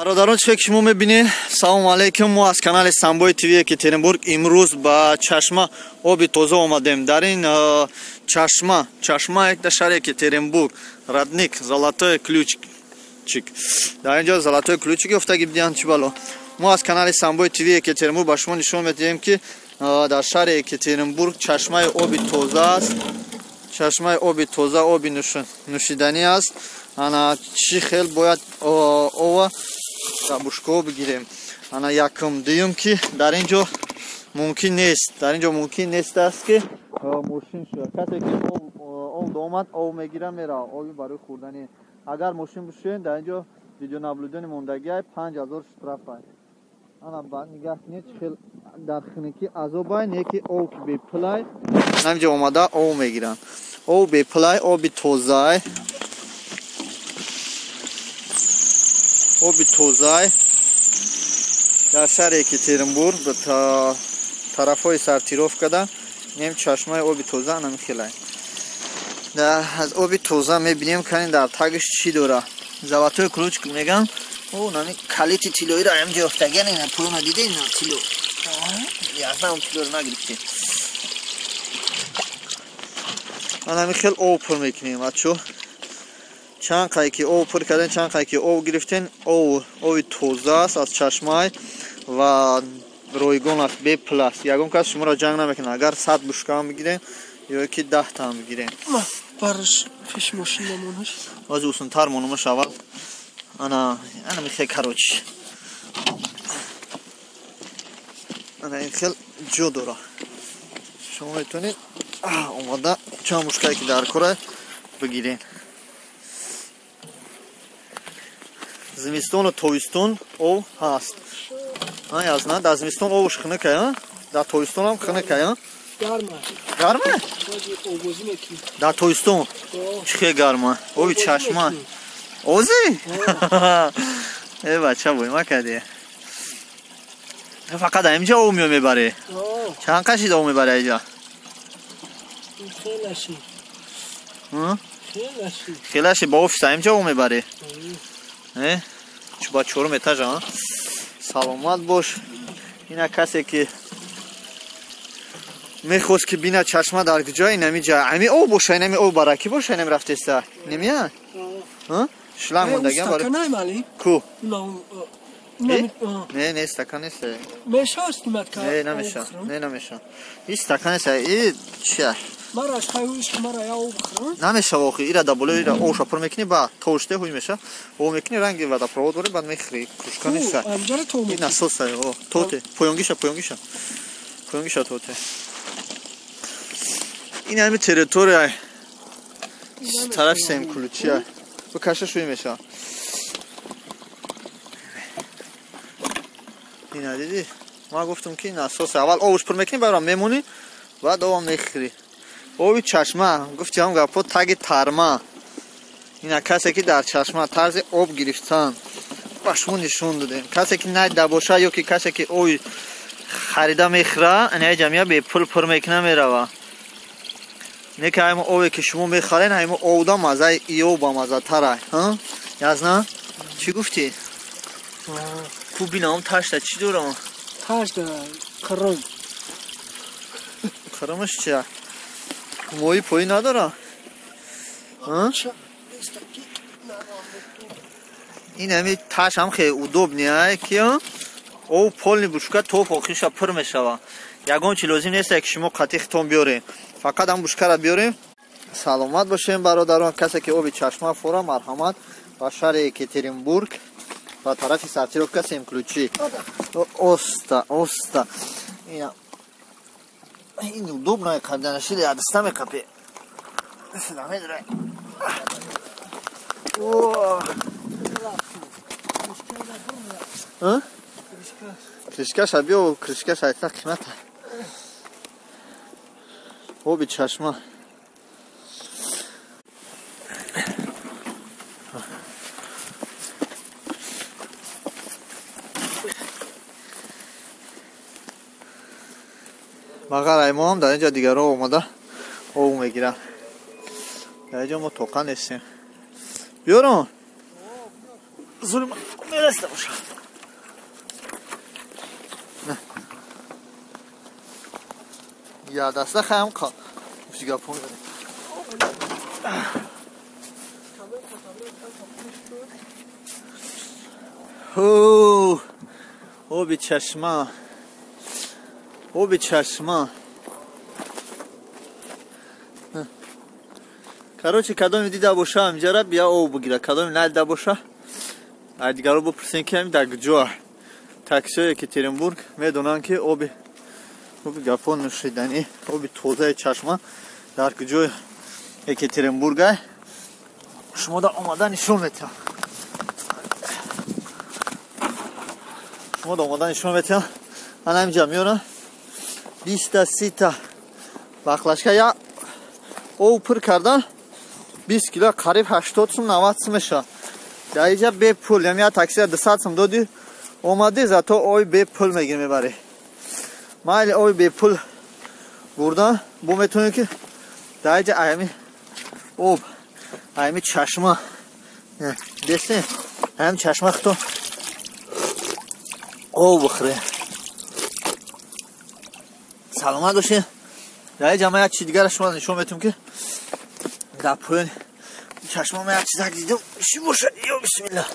Бародарон, чӣ ки шумо мебинед, салому алейкум. Мо аз канали Самбой ТВ Екатеринбург имрӯз ба чашма оби тоза омадем. Дар ин чашма, чашма як дар шаҳри Екатеринбург, родник Золотой Ключик. Дар инҷо Золотой Ключик ёфтаги бидиҳанд, чӣ бало. Мо аз канали Самбой ТВ Екатеринбург ба шумо нишон медиҳем, ки дар шаҳри Екатеринбург чашмаи оби тоза аст. Чашмаи оби тоза, оби нӯшиданӣ аст. Ана чӣ хел бояд ова бушкаҳо бигирем. Ана якум, дуюм ки дар ин ҷо мумкин нест, дар ин ҷо мумкин нест аст ки мошин шуяд. Касе ки об омад, об мегира, мерава, оби барои хӯрданӣ. Агар мошин бишӯед, дар ин ҷо видеонаблюдение мондагиай, 5000 штраф ай. Ана нигаҳ кунед, чӣ хел дар хунукӣ азобай, не ки об бепулай. Ҳаминҷо омада об мегиранд. Об бепулай, оби тозаай. Оби тозай дар шаҳри Екатеринбург ба тарафҳои Сортировкада нем чашмаи оби тоза намихелай. Аз оби тоза мебинем, кани дар тагиш чӣ дора. Золотой ключ меган. О, нами калити тиллоиро ҳамҷо ёфтагиан, ина поёна дида, ина тилло. Язда он тиллоро нагирифтем. Ана хел об пур мекунем, бачо. Чанд қай ки об пур кардем, чанд қай ки об гирифтем, оби тоза аст аз чашмай ва ройгон аст, бепул аст. Ягон кас шуморо ҷанг намекунад. Агар 100 бушкаам бигирем ё ки 10 таам бигирем. Барш пеш мошина монаш. Ози усунтар монумаш аввал. Ана, ана михе короче. Ана ин хел ҷо дора. Шумо метавонед омада чанд бушкае ки дар кора бигирем. Зимистону тобистон об ҳаст. Язна, дар зимистон обш хунукай, дар тобистон ҳам хунукай. Гарма. Гарма? Дар тобистон чӣ хел гарма? Оби чашма. Ози? Э бача, бой кардӣ. Фақат ҳаминҷо об мео мебарӣ. Чанд қашид об мебарӣ инҷо? Хелаши. Хелаши. Хелаши ба офис ҳаминҷо об мебарӣ? Ба чорум этажа. Саломат бош. Ина касе ки мехост ки бина чашма дар куҷо, инами ҷа ами об боша, инами об баракӣ боша, инами рафтеста немия шланг мондагиам барои ку. Не, не, стакан нест. Меша снимат ка? Не, намеша, не, намеша. И стакан нест, и чия? Мара шайуш, мара я об храм. Намеша охи, ира да боло, ира оша пур мекунӣ, ба тоште ҳуй меша. О мекунӣ ранги водопровод дорӣ, баъд мехӯрӣ. Кружка нест. Амҷара то мекунӣ. Насос ай, о, тоте, поёнгиша, поёнгиша. Поёнгиша тоте. Ин ҳами территория тараф сем ключия. Бу каша шуй меша. Ина дидӣ? Ман гуфтам ки насос аввал обш пур мекунӣ, баъд мемонӣ, баъд обам мехӯрӣ. Оби чашма, гуфтиам гапо таги тарма. Ина касе ки дар чашма тарзи об гирифтан ба шумо нишон додем. Касе ки найда боша ё ки касе ки оби харида мехӯра, ина ҷамъия бепул пур мекуна мерава. Не ки ҳаймо обе ки шумо мехарен, ҳаймо обда мазаи ио бамазатара. Язна? Чӣ гуфтӣ? Ку бинам ташта чӣ дорам? Ташта қирм. Қирмаш чия? Моҳи поӣ надора? Ин ҳами таш ҳам хеле удобный ай ки об полный бушка то охиша пур мешава. Ягон чи лозим нест ки шумо қатъи хитон биёрем. Фақат ҳам бушкара биёрем. Саломат бошем бародарон. Касе ки оби чашма фора, марҳамат ба шаҳри Екатеринбург ба тарафи Сортировка Семключи. Оста, оста. Ина ин удобно қабданашиди адаста меқапе. Намедра. Крышкаша биё, крышкаша айта қимата. Оби чашма. Бағар мо ҳам дар инҷа дигарро омада об мегиранд. Дар инҷо мо тоқа нестем. Биёрон. Зулм Интересно боша. Я даста хаям қа. Гапон. Хо! Оби чашма. Оби чашма. Короче, кадоми дида боша, амҷара бия об бигира. Кадоми надида боша, ай дигаро бипурсен ки ами дар куҷоа. Таксиҳои Екатеринбург медонанд ки оби гапон нӯшиданӣ, оби тозаи чашма дар куҷои Екатеринбургай. Шумо да омада нишон метиҳам. Шумо да омада нишон метиҳам. Ана ҳаминҷа меорам. 20-та 30-та баклажка я об пур кардан 20 кило қариб 80 сум 90 сум мешавад. Дар инҷа бепул, яъне як таксия 200 сум додӣ, омадӣ, зато оби бепул мегирӣ мебарӣ. Майли оби бепул бурдан, бо метавонӣ ки дар инҷа аями об, аями чашма, дестен, аями чашма худтон об бихӯред. Саломат бошед. Дар инҷа ман як чизи дигарро шумо нишон метиҳам ки дар поёни чашма ман як чизак дидам. Чӣ бошад? Ё бисмилла.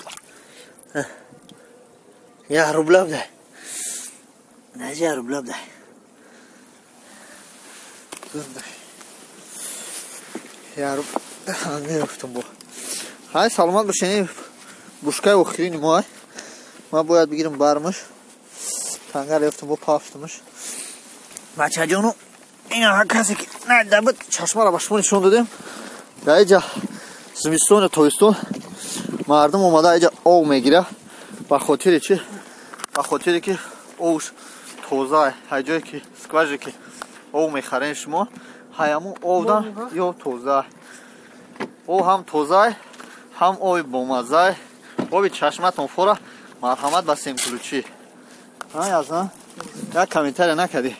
Я рубля бдай. Наҷа рубля бдай. Я руб мерафтам бо. Ҳай саломат бошед. Бушкаи охирини мо. Ман бояд бигирам бармаш. Тангар ёфтам бо пафтамаш. Бачаҷону ина ҳар касе ки надида буд чашмаро ба шумо нишон додем. Дар инҷа зимистону тобистон мардум омада инҷа об мегирад. Ба хотири чӣ? Ба хотире ки обш тоза, ҳар ҷое ки скважине ки об мехарен шумо, ҳаямун обдан ё тоза. Об ҳам тоза, ҳам оби бомазза. Оби чашматон фора. Марҳамат ба Семключи. Ҳа, язна? Як комментария накардӣ.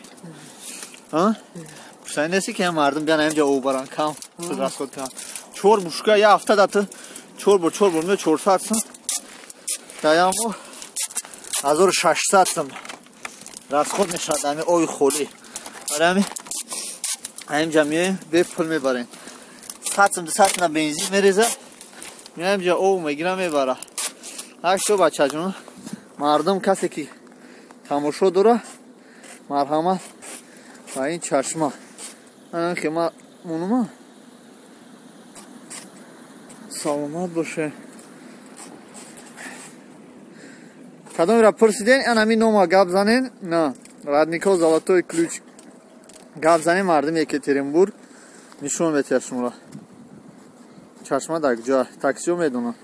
Пурсанӣ нести ки мардум биён ҳаминҷа об баранд, кам пул расход кунанд. 4 бушка як ҳафта да ту 4 бор 4 бор меояд 400 сум. Дар як моҳ 1600 сум расход мешавад ҳамин оби холӣ. Барои ҳамин ҳаминҷа меоем бепул мебарем. 100 сум 200 сум бензин мереза, меоем инҷа об мегирам мебара. Ҳар шо бачаҷон, мардум касе ки тамошо дора, марҳамат ба ин чашма. Ана ки ма монума. Саломат боше. Кадомера пурсиден, ана ҳамин нома гап занен, на, Родников Золотой Ключ гап занен, мардуми Екатеринбург нишон метиҳад шуморо. Чашма дар куҷо? Таксиҳо медонанд.